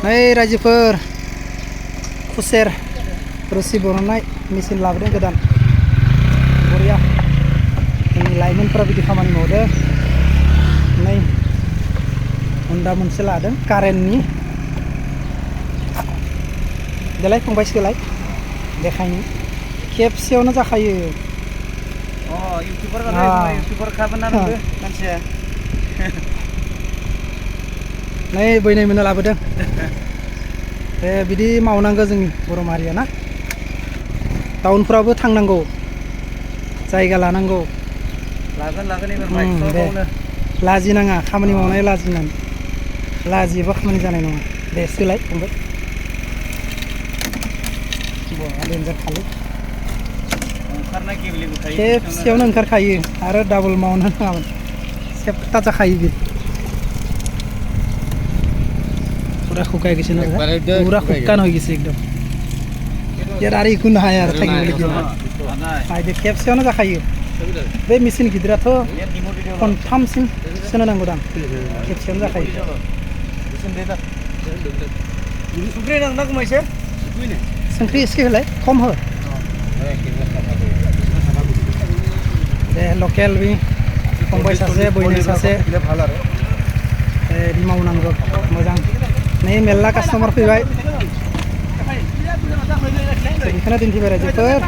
नै रायजोफोर खुसेर रोसि बरननाय मेचिन लाबोदों गोदान बरिया जोंनि लाइमोनफोरा बिदि खामानि मावदों नै हन्डा मोनसे लादों कारेन्टनि देलाय फंबाय सोलाय देखायनि खेबसेयावनो जाखायो इउटुबार खाबोना नोंबो मानसिया नै बैनाय मोननो लाबोदों बिदि मावनांगौ जोंनि बर' माहारिया ना टाउनफ्रावबो थांनांगौ जायगा लानांगौ लागोन एबार माइक्सआवनो लाजिनाङा खामानि मावनाय लाजियोबा खामानि जानाय नङा दे सोलाय फंबाय डेन्जार खालै खेबसेयावनो ओंखारखायो आरो डाबल मावनो नाङामोन सेबथा जाखायो बे पूरा खुकाय গৈছে ना पूरा खुक्कान হৈ গৈছে एकदम यार आरो इखौ हाया आरो थागिबो फायदे खेबसेयावनो जाखायो बे मेचिन गिदिराथ' खनथामसिम सोनो नांगौ दां खेबसेयावनो जाखायो संख्रि नांना गुमायसे संख्रि एसे होलाय खम हो दे लकेल बि फंबाय सासे बयनि सासे बिदि मावनांगौ मोजां नै मेरला कास्टमार फैबाय बेखौनो दिन्थिबाय रायजोफोर